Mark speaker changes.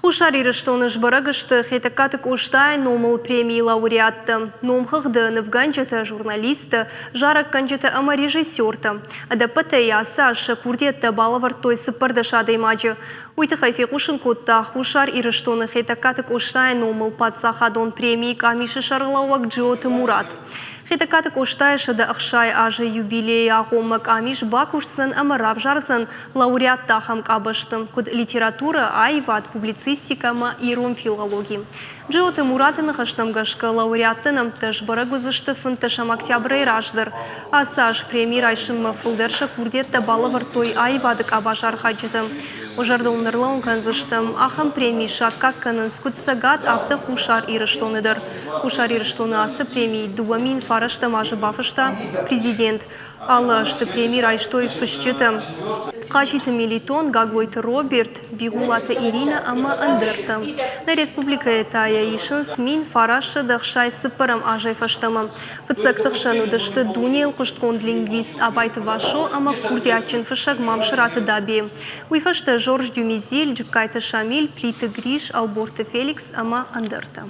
Speaker 1: Хуссар Ирыстоны сбӕрӕг сты Хетӕгкаты Къостайы номыл премийы лауреаттӕ. Номхыгъды нывгӕнджытӕ, журналисттӕ, зарӕггӕнджытӕ ӕмӕ режиссертӕ. Ӕдӕппӕтӕй ацы аз сӕ курдиӕттӕ балӕвӕрдтой 14 адӕймаджы. Уый тыххӕй фехъусын кодта Хуссар Ирыстоны Хетӕгкаты Къостайы номыл паддзахадон премийы къамисы сӕргълӕууӕг Джиоты Мурат. Хетӕгкаты Къостайы 160 азы юбилейы агъоммӕ къамис бакусдзӕн ӕмӕ равзардзӕн лауреатты ахӕм къабӕзты, куыд литературӕ, аивад, публицистикӕ ӕмӕ ирон филологи. Джиоты Мураты ныхӕстӕм гӕсгӕ, лауреатты нӕмттӕ сбӕрӕг уыдзысты фынддӕсӕм октябрӕй раздӕр. Ацы аз преми райсынмӕ фылдӕр сӕ курдиӕттӕ балӕвӕрдтой аивады къабазы архайджытӕ. Уӕ зӕрдыл ныр кӕндзыстӕм, ахӕм преми саккаг кӕнынц куыд Цӕгат, афтӕ Хуссар Ирыстоны дӕр. Хуссар Ирыстоны ацы преми 2009 азы бафыста президент. Алы азты преми райстой фысджытӕ Хъазиты Мелитон, Гаглойты Роберт, Бигъуылаты Иринӕ ӕмӕ ӕндӕртӕ. Нӕ республикӕйы та йӕ исынц 1964 азӕй фӕстӕмӕ. Фыццӕгты хсӕн уыдысты дунейыл хъуыстгонд лингвист Абайты Васо ӕмӕ курдиатджын фыссӕг Мамсыраты Дӕбе. Уый фӕстӕ Жорж Дюмезиль, Джыккайты Шамиль, Плиты Гриш, Ӕлборты Феликс ӕмӕ ӕндӕртӕ.